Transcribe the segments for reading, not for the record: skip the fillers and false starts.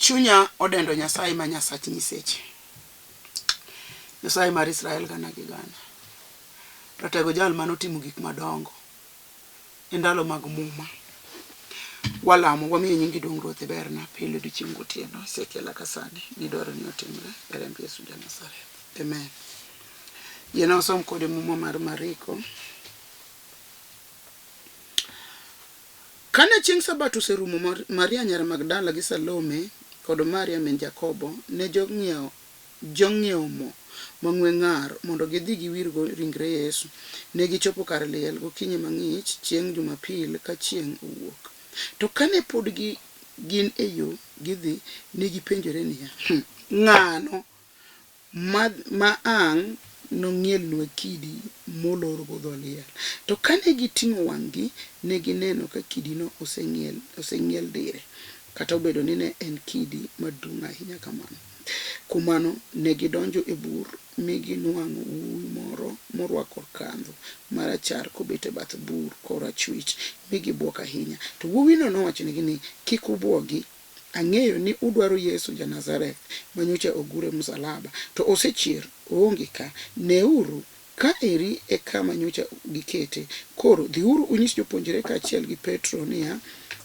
Chunya odendo Nyasaye ma Nyasach nyiseche. Nyasaye mar Israel gana gi gana. Ratego jal mane otimo gik madongo e ndalo mag muma. Walamo, wamiyo nyingi duong' Ruoth iberna pile odiochieng' gotieno. Isekela ka sani, gidwaro ni otimre e remb Yesu ja Nazareth. Amen. Yiena wasom kode muma mar Mariko. Kane chieng' Sabato oserumo, Maria nyar Magdala gi Salome kod Maria min Jakobo ne jong'iewo mo mang'we ng'ar mondo gidhi giwirgo ringre Yesu. Ne gichopo kar liel gokinyi mang'ich chieng' Jumapil ka chieng' owuok. To kane pod gin e yo gidhi, ne gipenjore niya, Ng'ano ma ang' nong'ielnwa kidi molorgo dho liel. To kane giting'o wang'gi, ne gineno ka kidino oseng'iel, oseng'iel dire, kata obedo ni ne en kidi maduong' ahinya kamano. Kuom mano, ne gidonjo e bur mi ginwang'o wuowi moro morwako kandhu marachar kobet e bath bur korachwich, mi gibwok ahinya. To wuowino nowachonegi ni, Kik ubwogi. Ang'eyo ni udwaro Yesu ja-Nazareth ma nyocha ogur e msalaba. To osechier, oonge ka. Neuru, ka eri e kama nyocha gikete. Koro, dhiuru unyis jopuonjre kaachiel gi Petro niya,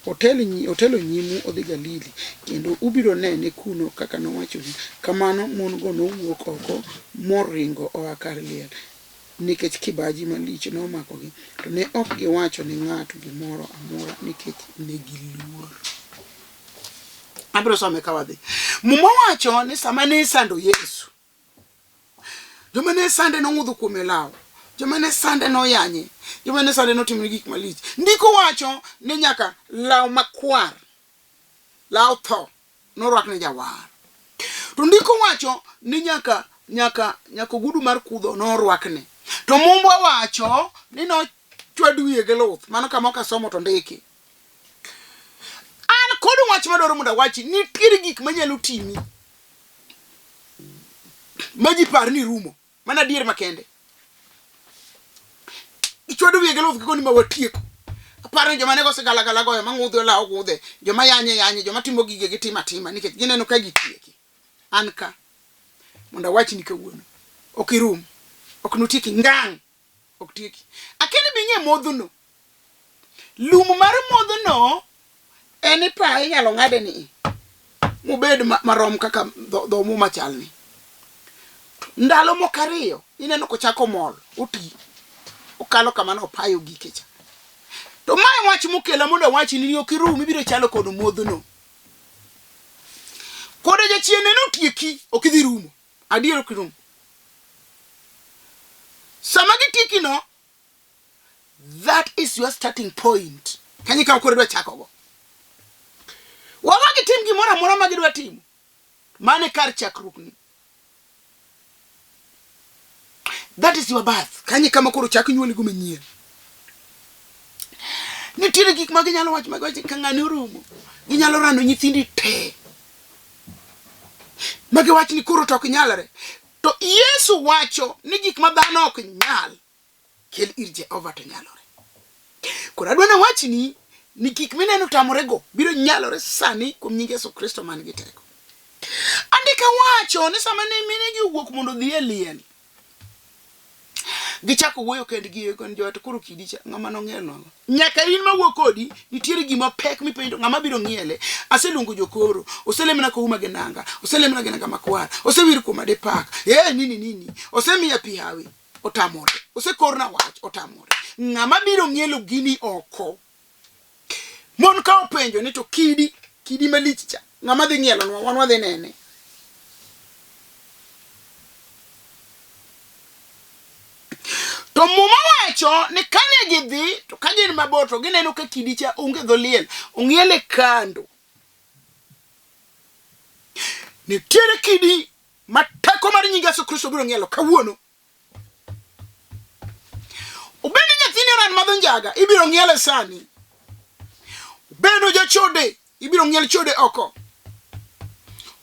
'Otelo nyimu odhi Galili, kendo ubiro nene kuno kaka nowachonu. Kamano mon-go nowuok oko moringo oa kar liel, nikech kibaji malich nomakogi, to ne ok giwacho ne ng'ato gimoro amora nikech ne giluor. Abiro some ka wadhi. Muma wacho ni sama ne isando Yesu, joma ne sande nong'udho kuome law, joma ne sande noyanye, joma ne sande notimone gik malich. Ndiko wacho ni nyaka law makwar, law tho, norwak ne jawar. To ndiko wacho ni nyaka nyaka nyaka ogudu mar kudho norwakne. To mumbwa wacho ni nochwad wiye gi luth. Mano kama ok asomo to ndiki. An kod wach madwaro mondo awachi, nitiere gik manyalo timi ma ji par ni rumo. Mano adier makende. Ichwado wiye gi luth gikoni ma watieko. Aparo ni joma nego sigalagala goyo, ma ng'udho lawo ng'udhe, joma yanye yanye, joma timo gige gitimo atima nikech gineno ka gitieki. An ka mondo awachni kawuono, ok irum, ok notieki ngang', ok tieki. Akia ni be ing'e modhono. Lum mar modhono en ipaye inyalo ng'ade ni mobed marom kaka dho muma chalni. Ndalo moko ariyo ineno kochako mol oti okalo kama nopayo gike cha. To mae wach mokela mondo awachi ni ok irum ibiro chalo kod modhono. Kode jachien neno otieki ok idhi rumo. Adier ok irum. Sama gitieki no That is your starting point. Kanyo kama koro idwa chakogo. Wawa gitim gimoro amora ma gidwa timo. Mano e kar chakruokni. That is your birth. Kanyo kama koro chak nyuoligo manyien. Nitiere gik ma ginyalo wacho ma giwacho ka ng'ani orumo. Ginyalo rando nyithindi te. Ma giwach ni koro to ok nyalre. To Yesu wacho ni gik ma dhano ok nyal kel ir Jehova to nyalore. Koro adwa nawachni ni gik mineno tamorego biro nyalore sani kuom nying Yesu Kristo man gi teko. Andika wacho ni sama ne minegi owuok mondo odhi e liel, gichako wuoyo kendgi kon joot koro kidi cha ng'ama nong'ielnwago. Nyaka in mawuok kodi nitiere gima pek mipenjo ng'ama biro ng'iele. Aseluongo jokoro, oselemna kouma gi nanga, oselemna gi nanga makwar, osewir kuoma dipak, eh nini nini, osemiya pi hawi. Otamore. Osekorna wach, otamore. Ng'ama biro ng'ielo gini oko? Mon ka openjo ni to kidi, kidi malich cha, ng'ama dhi ng'ielonwa, wan wadhi nene. To Muma wacho ni kane gidhi, to ka gin mabor to gineno ka kidi cha onge dho liel, ong'iele kando. Nitiere kidi ma teko mar nying Yesu Kristo biro ng'ielo kawuono. Obed ni nyathini oran madho njaga, ibiro ng'iele sani. Obed ni jachode, ibiro ng'iel chode oko.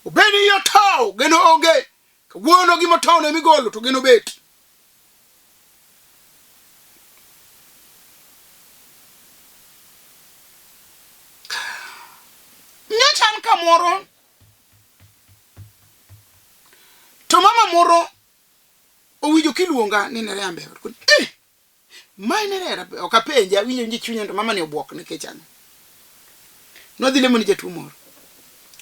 Obed ni otow, geno onge. Kawuono gima otow ne migolo to geno bet. Nyocha an kamoro moro owinjo kiluonga ni Nerea Mbewe. Eh! Ma Nerea ok apenje awinjo winjo chunya to mama ni obwok nikech ang'o? Nodhi lemo ni jatuo moro.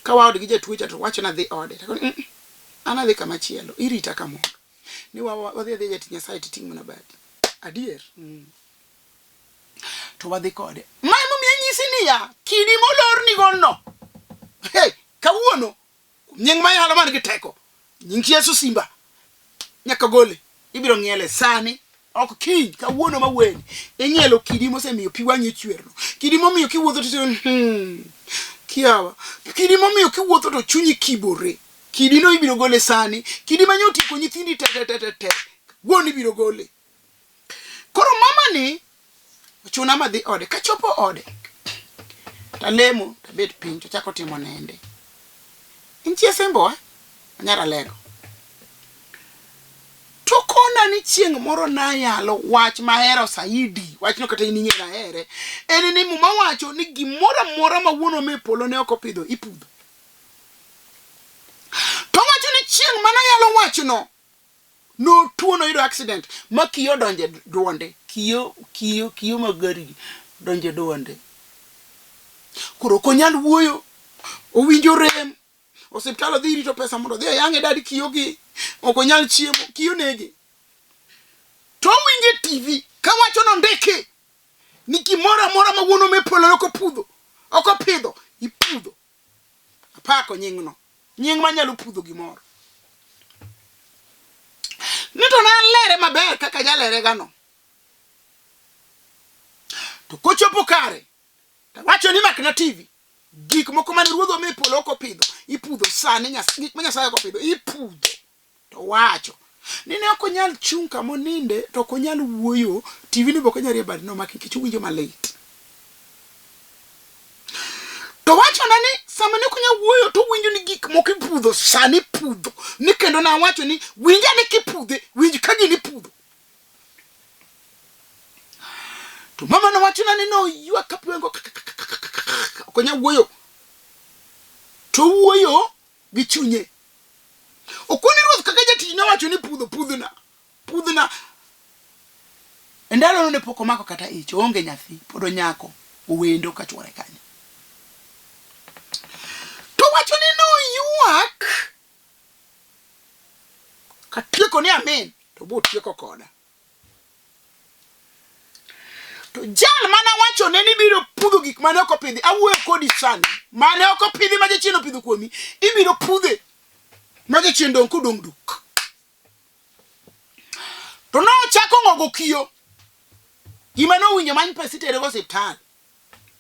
Ka waod gi jatuo cha to wacho nadhi ode. To mm, an adhi kama chielo, irita kamoro. Ni wa wadhi adhi jatich Nyasaye titing' mana badi. Adier. To wadhi kode. Ma emomiyo anyisi niya, kidi molornigo no. Hey, kawuono Nying mayalo man gi teko. Nying Yesu simba. Nyaka gole. Ibiro ng'iele sani. Ok kiny, kawuono ma weni. Ing'ielo kidi mosemiyo pi wang'i chwerno. Kidi momiyo kiwuotho to kiawa. Kidi momiyo kiwuotho to chunyi kibore. Kidi no ibiro gole sani. Kidi ma nyotieko nyithindi te te te te te. Wuon ibiro gole. Koro mama ni ochuna madhi ode. Kachopo ode talemo tabet piny to chako timo nende. Intie sembowa anyar alego. To kona ni chieng' moro nayalo wach mahero saidi, wachno kata in ing'e nahere, en ni Muma wacho ni gimoro amora ma wuonwa me polo ne ok opidho ipudho. To wacho ni chieng' mana yalo wachno Notuo noyudo accident ma kiyo odonjo e duonde. Kiyo, kiyo, kiyo mag gari gi donjo e duonde. Koro ok onyal wuoyo. Owinjo rem. Osiptal odhi rito pesa mondo odhi oyang'e dad kiyo gi. Ok onyal chiemo, kiyo nege. To owinjo e TV kawacho nondiki ni gimoro amora ma wuonwa me polo ok opudho, ok opidho, ipudho. Apako nyingno. Nying manyalo pudho gimoro. Ni to nalere maber kaka jalere gano. To kochopo kare, to wacho ni makna TV. Gik moko mane ruodhwa me polo ok opidho, ipudho sani, gik ma Nyasaye ok opidho, ipudho. To wacho ni ne ok onyal chung' kama oninde to ok onyal wuoyo, TV ni be ok onyal rie bade nomaki nikech owinjo malit. To wachona ni sama ne ok onyal wuoyo to owinjo ni gik moko ipudho sani ipudho ni kendo nawacho ni winj ane kipudhe winj ka gini ipudho. To mama nowachona ni noywak ka pi wenge ok onyal wuoyo to owuoyo gi chunye. Okoni ruoth kaka jatich nowacho ni pudho pudhna pudhna. E ndalono ne pok omako kata ich, oonge nyathi, pod onyako, owendo ka chwore kanyo. To wacho ni noywak katieko ni amin to botieko koda. To jal mane awachone ni biro pudho gik mane ok opidhi, awuoyo kodi sani, mane ok opidhi ma jachien opidho kuomi, ibiro pudhe ma jachien dong' kodong' duk. To nochako ng'ogo kiyo. Gima nowinjo many pesa iterego osiptal.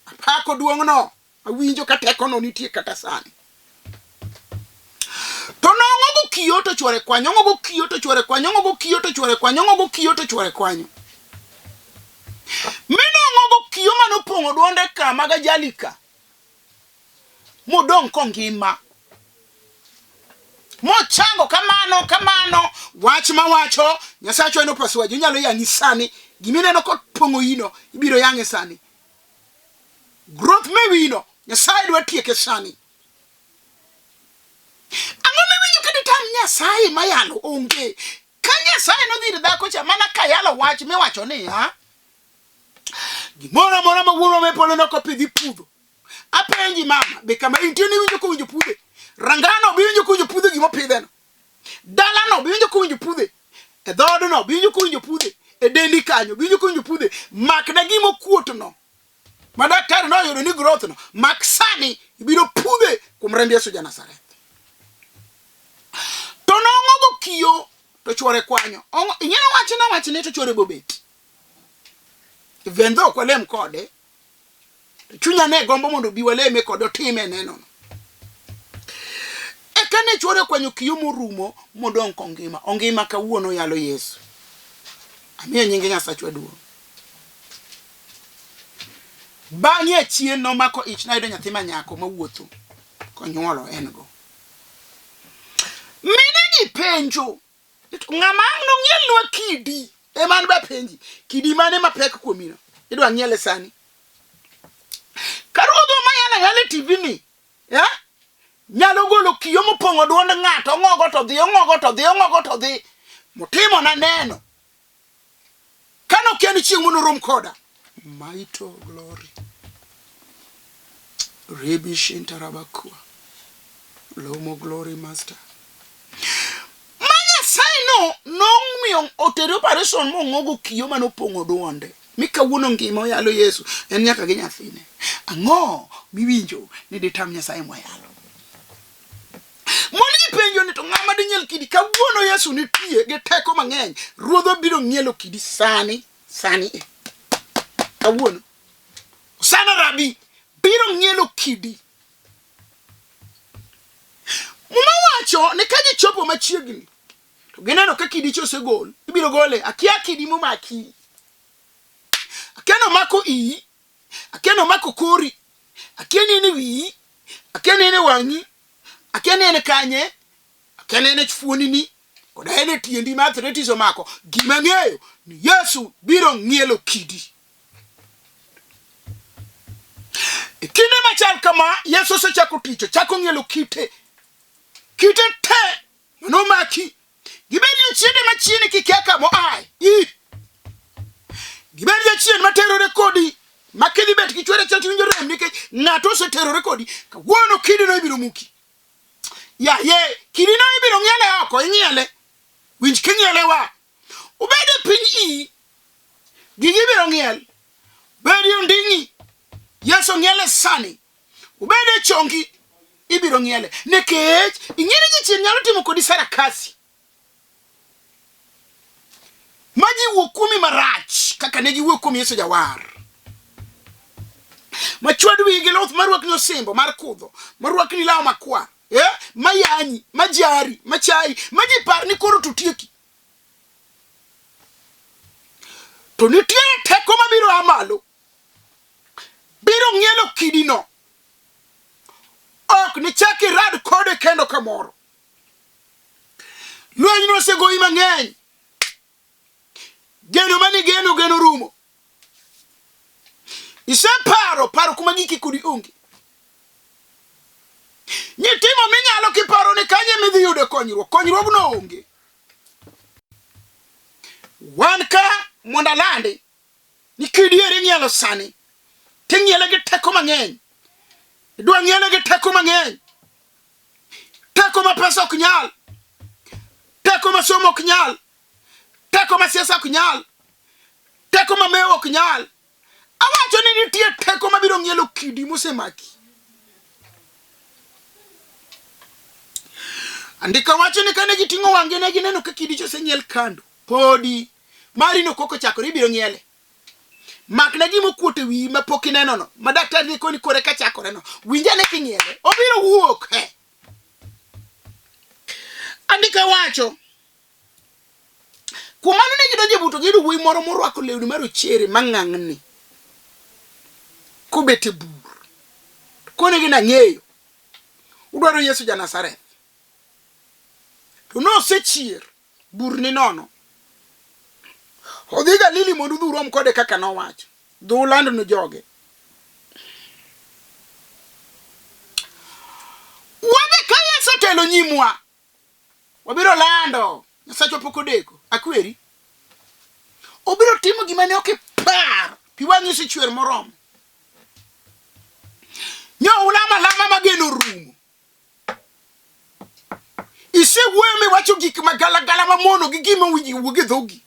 Apako duong'no. Awinjo ka tekono nitie kata sani. To nong'ogo kiyo to chwore kwanyo, ong'ogo kiyo to chwore kwanyo, ong'ogo kiyo to chwore kwanyo, ong'ogo kiyo to chwore kwanyo. Mi nong'ogo kiyo mane opong'o dwonde ka mag ajali ka. Modong' kongima. Mochango kamano kamano. Wach mawacho, Nyasachwa en opasuaji, onyalo yang'i sani. Gimineno kopong'o ino, ibiro yang'e sani. Growth me wino, Nyasaye dwa tieke sani. Ang'o miwinjo ka ditam Nyasaye mayalo onge? Ka Nyasaye nodhi ir dhako cha mana kayalo wach miwacho niya, gimoro amora ma wuonwa me polo nokopidhi pudho. Apenji mama, be kama intie ni iwinjo kowinjo pudhe? Rangano be iwinjo kowinjo pudhe gima opidheno? Dalano be iwinjo kowinjo pudhe? E dhoodno be iwinjo kowinjo pudhe? E dendi kanyo be iwinjo kowinjo pudhe? Makna gima okuotno ma daktari noyudo ni growth no, mak sani ibiro pudhe kuom remb Yesu ja Nazareth. To nong'ogo kiyo to chwore kwanyo. Ing'e nowacho nowach ni to chwore bobet. Even though ok walem kode, to chunya ne gombo mondo obi waleme kode otime nenono. Eka ne chwore okwanyo kiyo morumo modong' kongima. Ongima kawuono yalo Yesu. Amiyo nyinge Nyasachwa duong'. Bang'e achien nomako ich nayudo nyathi ma nyako mawuotho konyuolo en go. Mine gi penjo ng'ama ang' nong'ielnwa kidi ema an be apenji kidi mane mapek kuomino idwa ng'iele sani ka ruodhwa ma yalo ayala e TV ni eh? Nyalo golo kiyo mopong'o duond ng'ato, ong'ogo to dhi, ong'ogo to dhi, ong'ogo to dhi. Motimo na neno. Kano kia ni chieng' mono rom koda. Maito glory. Rebi shintarabakua. Lomo glory master. Ma Nyasaye no nomiyo otere operation mong'ogo kiyo mane opong'o duonde. Mi kawuono ngima oyalo Yesu en nyaka gi nyathine. Ang'o miwinjo ni ditam Nyasaye mwayalo? Mon gi penjo ni to ng'ama ding'iel kidi kawuono Yesu nitie gi teko mang'eny. Ruodhwa biro ng'ielo kidi sani sani e. Kawuono. Osana Rabi biro ng'ielo kidi. Muma wacho ni ka gichopo machiegni to gineno ka kidi cha osegol, ibiro gole. Akia kidi momaki. Akia nomako iyi, akia nomako kori, akia ni en e wiyi, akia ni en e wang'i, akia ni en kanye, akia ni en e fuonini, koda en e tiendi ma arthritis omako. Gima ang'eyo ni Yesu biro ng'ielo kidi. E kinde machal kama, Yesu osechako tich, ochako ng'ielo kite. Kite te manomaki. Gibed jochiende machieni kikia kama oaye. Ih! Gibed jachien materore kodi, ma kidhi bet gi chwere achiel to iwinjo rem nikech ng'ato oseterore kodi. Kawuono kidino ibiro muki. Yaye, kidino ibiro ng'iele oko, ing'iele. Winj king'iele wa. Ubed e piny iyi, gigi ibiro ng'iel. Bed e onding'i, Yesu ng'iele sani. Ubed e chongi, ibiro ng'iele. Nikech ing'e ni jachien nyalo timo kodi sarakasi. Ma ji wuo kuomi marach kaka ne giwuo kuom Yesu Jawar. Ma chwad wiyi gi luth marwakni osimbo mar kudho, marwakni law makwar, eh, ma yanyi, ma jari, ma chayi, ma ji par ni koro to tieki. To nitiere teko mabiro a malo, biro ng'ielo kidino. Ok nichak irad kode kendo kamoro. Lweny nosegoyi mang'eny. Geno mane igeno geno rumo. Iseparo paro kuma giki kodi onge. Nyitimo minyalo kiparo ni kanye midhi yude konyruok. Konyruogno onge. Wan ka mondo alandi ni kidier ing'ielo sani ting'iele gi teko mang'eny. Idwa ng'iele gi teko mang'eny. Teko ma pesa ok nyal. Teko ma somo ok nyal. Teko ma siasa ok nyal. Teko ma mewo ok nyal. Awacho ni nitie teko mabiro ng'ielo kidi mosemaki. Andika wacho ni kane giting'o wang'gi ne gineno ka kidi cha oseng'iel kando. Podi mari no kok ochakore ibiro ng'iele. Makna gima okuot e wiyi ma pok inenono, ma daktari ne koni kore ka chakoreno. Winj ane king'iele. Obiro wuok. He. Andika wacho Kuom mano ne gidonjo e bur to giyudo wuoyi moro morwako lewni marochere mang'ang'ni kobet e bur. To konegi ni ang'eyo, udwaro Yesu ja-Nazareth. To nosechier, bur ni nono. Odhi Galili mondo udhi urom kode kaka nowacho. Dhi uland ne joge. Wadhi ka Yesu otelo nyimwa. Wabiro lando. Nyasachwa pok odeko. Akweri. Obiro timo gima ne ok ipar. Pi wang'i osechwer moromo. Nyo ulama lama mageno rumo. Isewuoyo miwacho gik magalagala mamono gi gima owinjo wuog e dhogi.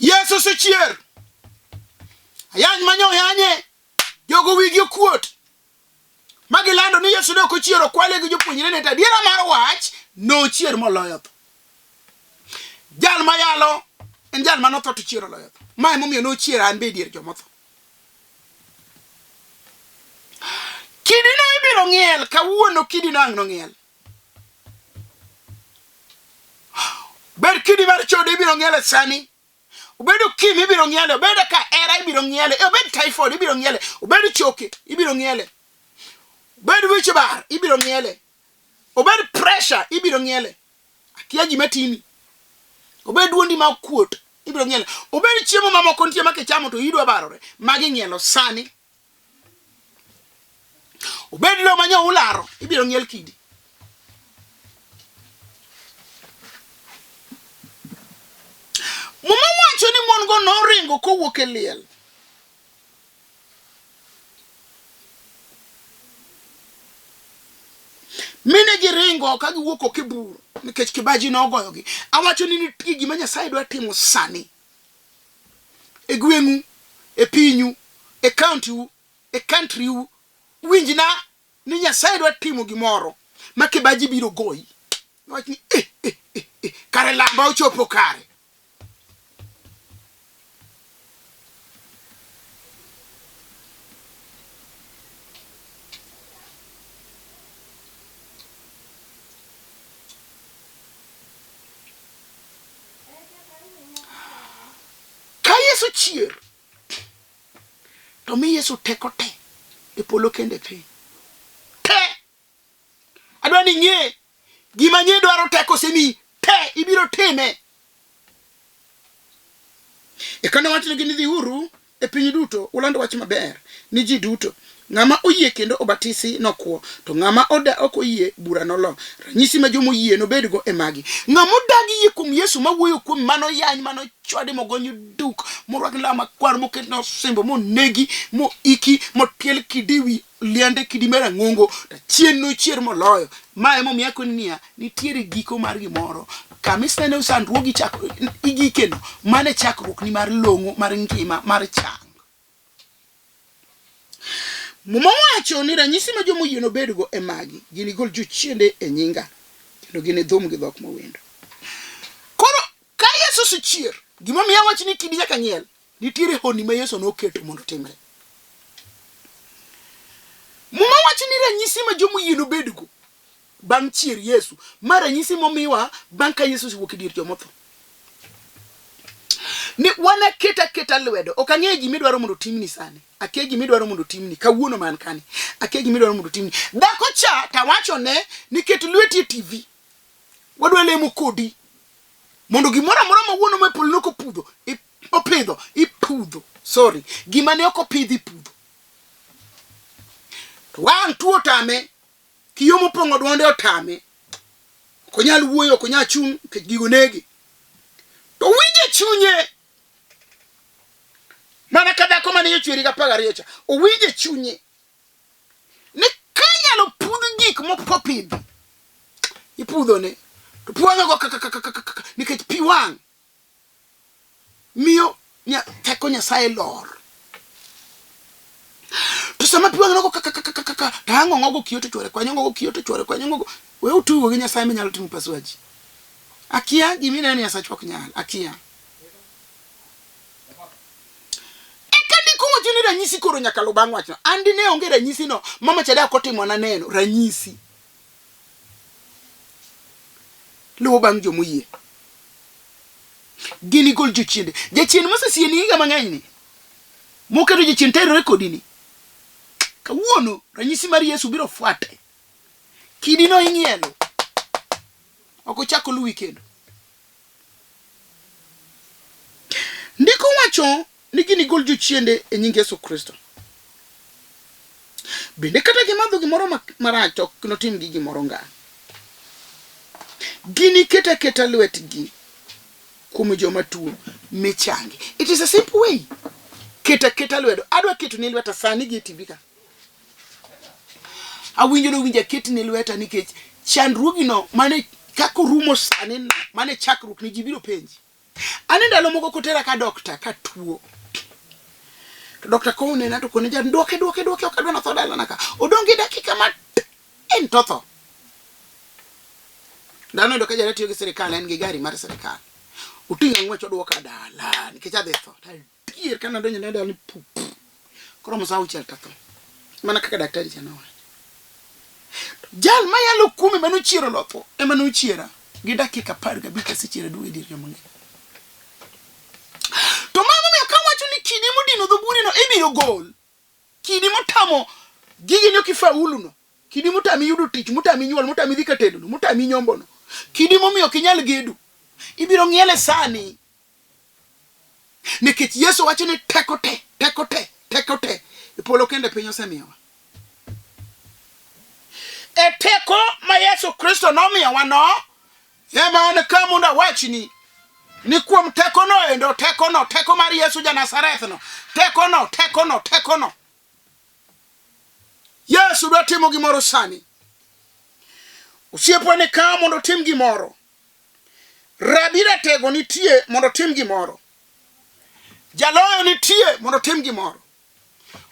Yesu osechier. Ayany manyo oyanye. Jogo wigi okuot. Ma gilando ni Yesu ne ok ochier okwale gi jopuonjrene to adiera mar wach nochier moloyo tho. Jal ma yalo en jal ma notho to chier oloyo tho. Ma emomiyo nochier an be e dier jomotho. Kidino ibiro ng'iel kawuono kidino ang' nong'iel. Ber kidi mar chode ibiro ng'iel e sani. Obed okimi ibiro ng'iele, obed ka era ibiro ng'iele, obed typhoid ibiro ng'iele, obed choke ibiro ng'iele, obed wich bar ibiro ng'iele, obed pressure ibiro ng'iele. Akia gima timi. Obed duondi ma okuot ibiro ng'iele, obed chiemo mamoko nitie ma kichamo to idwa barore, magi ng'ielo sani. Obed lowo ma nyo ularo, ibiro ng'iel kidi. Muma wacho ni mon-go noringo kowuok e liel. Mine giringo ka giwuok oko e bur nikech kibaji nogoyogi. Awacho ni nitie gima Nyasaye dwa timo sani e gweng'u, e pinyu, e county u, e country u. Winjna ni Nyasaye dwa timo gimoro ma kibaji biro goyi. Wach ni eh, eh, eh, eh, kare lamba ochopo kare. Ka Yesu chier, to mi Yesu teko te e polo kendo e piny. Te! Adwa ni ing'e gima nye dwaro teko osemiyi te, ibiro time. Eka nowachnegi ni dhiuru e piny duto uland wach maber ni ji duto. Ng'ama oyie kendo obatisi nokwo, to ng'ama oda ok oyie bura nolo. Ranyisi ma joma oyie nobedgo e magi. Ng'ama odagi yie kuom Yesu mawuoyo kuom mano yany mano chwade mogony duk morwak law makwar moketne osimbo monegi moiki motiel kidi wi liende kidi mar ang'ongo to achien nochier moloyo. Ma emomiyo akoni niya, nitiere giko mar gimoro. Kama iseneno sandruogi chak igikeno, mano e chakruokni mar long'o mar ngima mar chang. Muma wacho ni ranyisi ma joma oyie nobedgo e magi, ginigol jochiende e nyinga, kendo ginidhum gi dhok mawendo. Koro ka Yesu osechier, gimomiyo awacho ni kidi nyaka ng'iel, nitiere honni ma Yesu noketo mondo otimre. Muma wacho ni ranyisi ma joma oyie nobedgo bang' chier Yesu, ma ranyisi momiwa bang' ka Yesu osewuok e dier joma otho. Ni wan aketa aketa lwedo, ok ang'eyo gima idwaro mondo otimni sani. Akia gima idwaro mondo otimni kawuono man kani. Akia gima idwaro mondo otimni. Dhako cha tawachone ni ket lweti e TV. Wadwa lemo kodi. Mondo gimoro amora ma wuono me polo ne ok opudho, opidho, ipudho. Sorry, gima ne ok opidh ipudho. To wang' tuo otame, kiyo mopong'o dwonde otame. Ok onyal wuoyo, ok onyal chung' nikech gigo nege. To winje chunye. Mana ka dhako mane ochwer higa 12 cha, owinje chunye. Ni ka inyalo pudh gik mopidhi, ipudhone. To pi wang'e go kaka kaka kaka kaka nikech pi wang' miyo teko Nyasaye lor. To sama pi wang'e nogo kaka kaka kaka kaka to ang' ong'ogo kiyo to chwore kwany, ong'ogo kiyo to chwore kwany, ong'ogo. We utugo gi Nyasaye minyalo timo upasuaji. Akia gima ineno ni Nyasachwa ok nyal. Akia. Eka ndiko wacho ni ranyisi koro nyaka luw bang' wachno. An dine onge ranyisino, mama cha dak otimona neno. Ranyisi luwo bang' jomoyie. Ginigol jochiende. Jachien mosesieni higa mang'eny ni, moketo jachien terore kodi ni, kawuono ranyisi mar Yesu biro fwate. Kidino ing'ielo. Ok ochak oluwi kendo. Ndiko wacho ni ginigol jochiende e nying Yesu Kristo. Bende kata gimadho gimoro marach to ok notimgi gimoro ngang'. Giniket aketa lwetgi kuom joma tuo mi changi. It is a simple way. Ket aketa lwedo. Adwa keto ni lweta sani gi e TV ka. Awinjo nowinjo aketni lweta nikech chandruogino mane kaka orumo sani no mane chakruok ni ji biro penji. An e ndalo moko kotera ka dokta ka tuo. To dokta konena to kone jan duoke duoke duoke ok adwa notho dalana ka. Odong' gi dakika matin to otho. Ndalo yudo ka jara tiyo gi sirikal en gi gari mar sirikal. Oting'a ng'wech oduoka dala nikech adhi tho. Adier ka nadonjo ne dala ni pup. Koromo saa auchiel to atho. Mana kaka daktari cha nowacho. Jal mayalo kuome mane ochiero lotho ema nochiera gi dakika 15 asechiera duogo e dier joma ngima. To ma emomiyo kawacho ni kidi modino dho burino ibiro gol. Kidi motamo gigi ni ok ifaulu no. Kidi motami yudo tich, motami nyuol, motami dhi ka tedo no, motami nyombo no. Kidi momiyo ok inyal gedo. Ibiro ng'iele sani. Nikech Yesu wacho ni teko te, teko te, teko te e polo kendo e piny osemiyowa. E teko ma Yesu Kristo nomiyowa no, ema an ka mondo awachni ni kuom tekono endo, tekono, teko mar Yesu ja Nazareth no, tekono, tekono, tekono. Yesu dwa timo gimoro sani. Osiepwa ni ka mondo otim gimoro. Rabi Ratego nitie mondo otim gimoro. Jaloyo nitie mondo otim gimoro.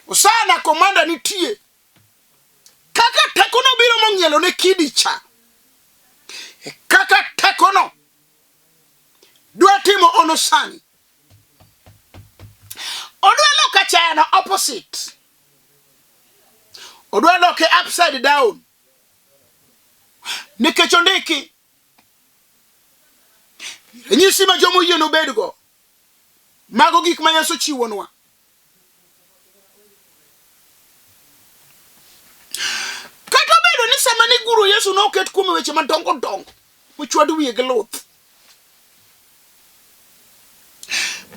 Osana komanda nitie. Kaka tekono biro mong'ielo ne kidi cha. E kaka tekono dwa timo ono sani. Odwa loko achayano opposite. Odwa loke upside down. Nikech ondiki ranyisi ma joma oyie nobedgo. Mago gik ma Yesu chiwonwa. Kata obedo ni sama niguro Yesu noket kuome weche madongo dongo, mochwad wiye gi luth.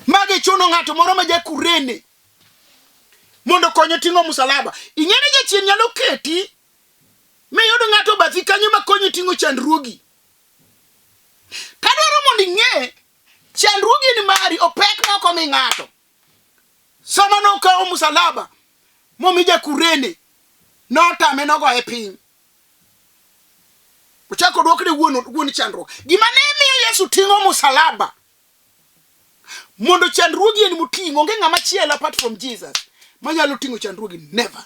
Magi chuno ng'ato moro ma ja-Kurene mondo okonye ting'o musalaba. Ing'e ni jachien nyalo keti miyud ng'ato bathi kanyo makonyi ting'o chandruogi. Kadwaro mondo ing'e chandruogi ni mari opek ma ok omi ng'ato. Sama nokawo musalaba momi ja-Kurene, notame nogoye piny. Ochako odwokne wuon, wuon chandruok. Gima ne miyo Yesu ting'o musalaba mondo chandruogi en moting'o. Onge ng'ama chielo apart from Jesus manyalo ting'o chandruogi. Never.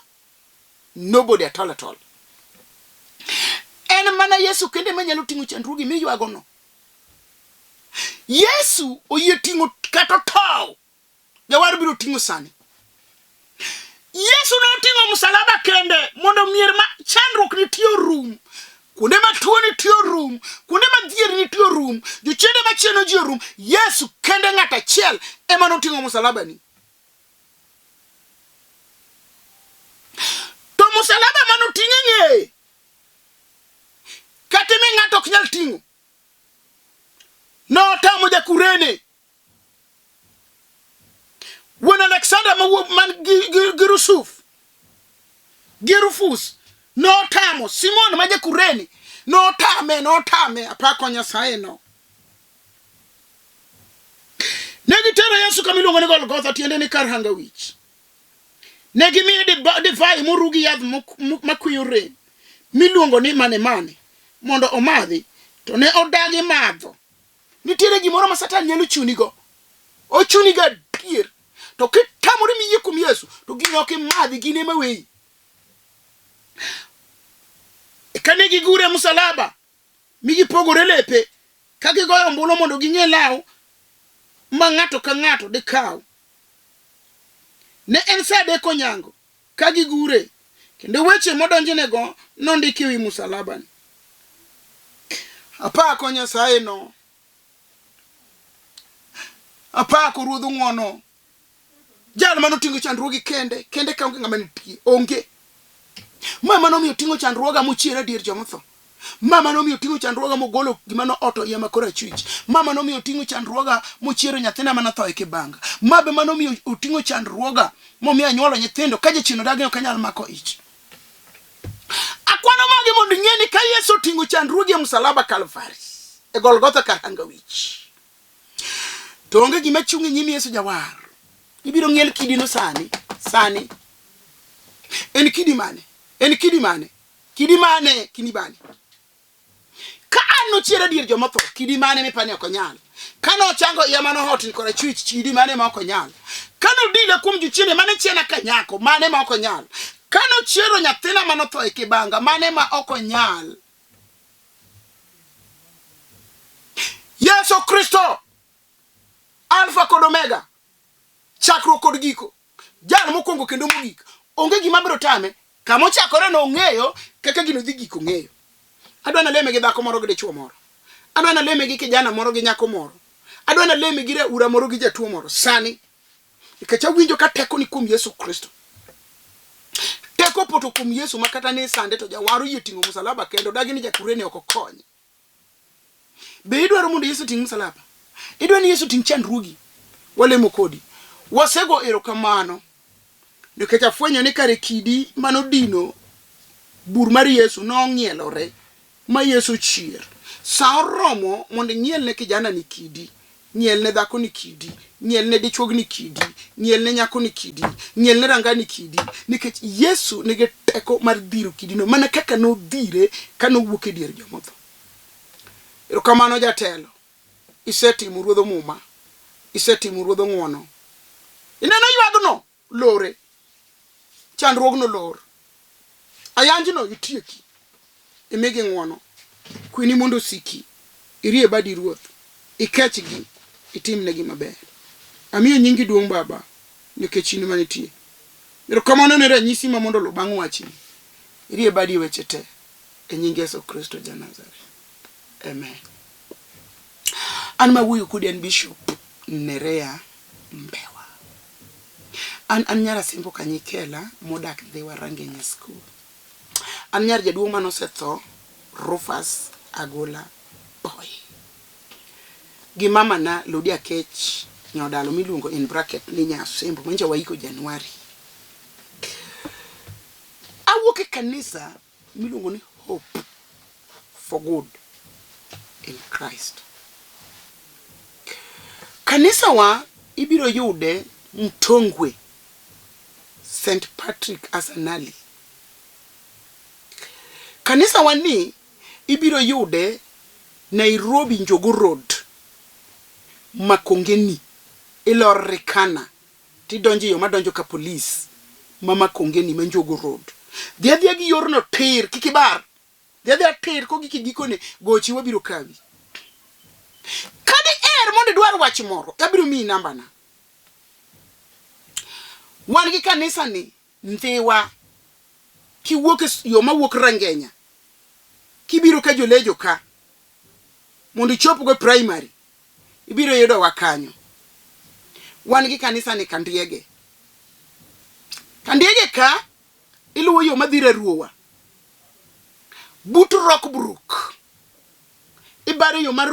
Nobody at all at all. En mana Yesu kende manyalo ting'o chandruogi miywagono. Yesu oyie ting'o kata otow. Jawar biro ting'o sani. Yesu noting'o msalaba kende mondo mier ma chandruok nitie orum, kuonde ma tuo nitie orum, kuonde ma dhier nitie orum, jochiende ma chieno ji orum. Yesu kende ng'at achiel ema noting'o msalabani. To msalaba ma noting'e ng'eye kata imi ng'ato ok nyal ting'o. Notamo ja-Kurene Wuon Alexander mawuok man gi, gi, gi Rusuf gi Rufus notamo Simon ma ja-Kurene notame notame apako Nyasaye no. Ne gitero Yesu kama iluongo ni Golgotha, tiende ni kar hanga wich. Ne gimiye divai moru gi yath makwiyo rem miluongo ni manemane mondo omadhi, to ne odagi madho. Nitiere gimoro ma Satan nyalo chunigo. Ochuni ga adier. To kitamori miyie kuom Yesu, to gino ok imadhi, gino ema weyi. Eka ne gigure e musalaba, mi gipogore lepe, ka gigoyo ombulu mondo ging'e law ma ng'ato ka ng'ato dikaw. Ne en sa adek onyango ka gigure, kendo weche modonjnego nondiki e wi musalabani. Apako Nyasaye no. Apako Ruodh ng'wono. Jal mane oting'o chandruogi kende, kende ka onge ng'ama nitie, onge. Ma mane omiyo oting'o chandruoga mochier adier joma otho. Ma mane omiyo oting'o chandruoga mogolo gima nooto iya ma korachwich. Ma mane omiyo oting'o chandruoga mochiero nyathina mane otho e kibanga. Ma be mane omiyo oting'o chandruoga momiyo anyuolo nyithindo ka jachien odagi ok anyal mako ich. Akwano magi mondo ing'e ni ka Yesu oting'o chandruogi e msalaba Kalvari, e Golgotha kar hanga wich, to onge gima chung' e nyim Yesu Jawar. Ibiro ng'iel kidino sani, sani. En kidi mane? En kidi mane? Kidi mane? Kidi mane? Ka an nochier adier joma otho, kidi mane mipani ok onyal? Ka nochango iya mane ohotni korachwich, kidi mane ma ok onyal? Ka nodila kuom jochiende mane chiena ka nyako, mane ma ok onyal? Ka nochiero nyathina mane otho e kibanga, mane ma ok onyal? Yesu Kristo, Alfa kod Omega, chakruok kod giko. Jal mokwongo kendo mogik. Onge gima biro tame. Kama ochakore no ong'eyo kaka gino dhi gik ong'eyo. Adwa naleme gi dhako moro gi dichuo moro. Adwa naleme gi kijana moro gi nyako moro. Adwa naleme gi raura moro gi jatuo moro. Sani. Nikech awinjo ka teko ni kuom Yesu Kristo. Teko opoto kuom Yesu ma kata ne sande to jawar oyie ting'o musalaba kendo dagi ni jakurene ok okonye. Be idwaro mondo Yesu oting' msalaba? Idwaro ni Yesu oting' chandruogi? Walemo kodi. Wasego erokamano nikech afwenyo ni kare kidi manodino Bur mar Yesu nong'ielore ma Yesu ochier. Sa oromo mondo ing'iel ne kijana ni kidi, ng'iel ne dhako ni kidi, ng'iel ne dichuog ni kidi, ng'iel ne nyako ni kidi, ng'iel ne ranga ni kidi, nikech Yesu nigi teko mar dhiro kidino mana kaka nodhire ka nowuok e dier jomotho. Erokamano jatelo, isetimo ruodh muma, isetimo ruodh ng'wono. Ineno ywagno lore, chandruogno lor, ayanjno itieki, imigi ng'wono, kweni mondo osiki, irie badi ruoth, ikechgi, itimnegi maber. Amiyo nyingi duong' Baba, nikech in manitie. Erokamano ne ranyisi ma mondo oluw bang' wachni. Irie badi e weche te, e nying Yesu Kristo ja Nazareth. Amen. An mawuoyo kodi an Bishop Nerea Mbewa. An an nyar Asembo Kanyikela modak Ndhiwa Rangenya School. An nyar jaduong' mane osetho Rufus Agola Boy. Gi mama na Lodi Akech Nyodalo miluongo in bracket ni Nya Asembo manyicha waiko Januari. Awuok e kanisa miluongo ni Hope for Good in Christ. Kanisa wa ibiro yude Mtongwe St. Patrick Asanali. Kanisa wa ni ibiro yude Nairobi Njogu Road, Makongeni, ilor Rikana tidonjo e yo madonjo ka polis ma Makongeni ma Njogu Road. Dhi adhiya gi yorno tir, kik ibar. Dhi adhiya tir kogik e gikone, gochi wabiro kawi. Ka diher mondo idwar wach moro, abiro miyi nambana. Wan gi kanisa ni Ndhiwa, kiwuok e yo mawuok Rangenya, kibiro ka Jolejo ka, mondo ichopgo e primary, ibiro yudowa kanyo. Wan gi kanisa ni Kandiege. Kandiege ka iluwo yo madhi Raruowa but Rockbrook. Ibaro yo mar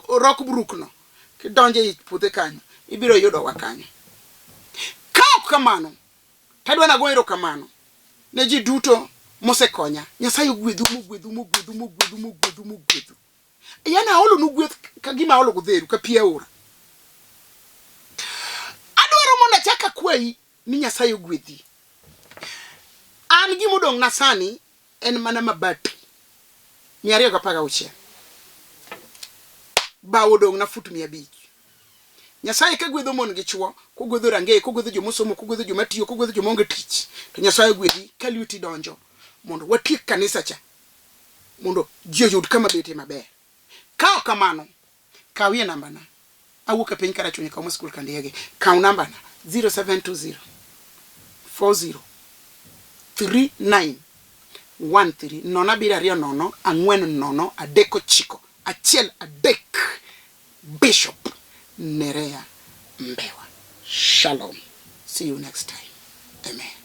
Rockbrook no kidonjo e puothe kanyo ibiro yudowa kanyo. Ka ok kamano, tadwa nago erokamano ne ji duto mosekonya. Nyasaye ogwedhu mogwedhu mogwedhu mogwedhu mogwedhu mogwedhu. Yani aolonu gweth ka gima aolo godheru ka pi aora. Adwaro mondo achak akwayi ni Nyasaye ogwedhi. An gima odong' na sani en mana mabati 216. Bawo odong' na fut 500. Nyasaye ka gwedho mon gi chwo, kogwedho rangeye, kogwedho joma osomo, kogwedho joma tiyo, kogwedho joma onge tich, to Nyasaye ogwedhi ka lweti donjo mondo watiek kanisa cha mondo ji oyud kama betie maber. Ka ok kamano, kawie nambana. Awuok e piny Karachuonyo Kauma School Kandiege. Kaw nambana 0720 40 39 13 0 7 0 4 0 3 9 1 3 Bishop Nerea Mbewa. Shalom. See you next time. Amen.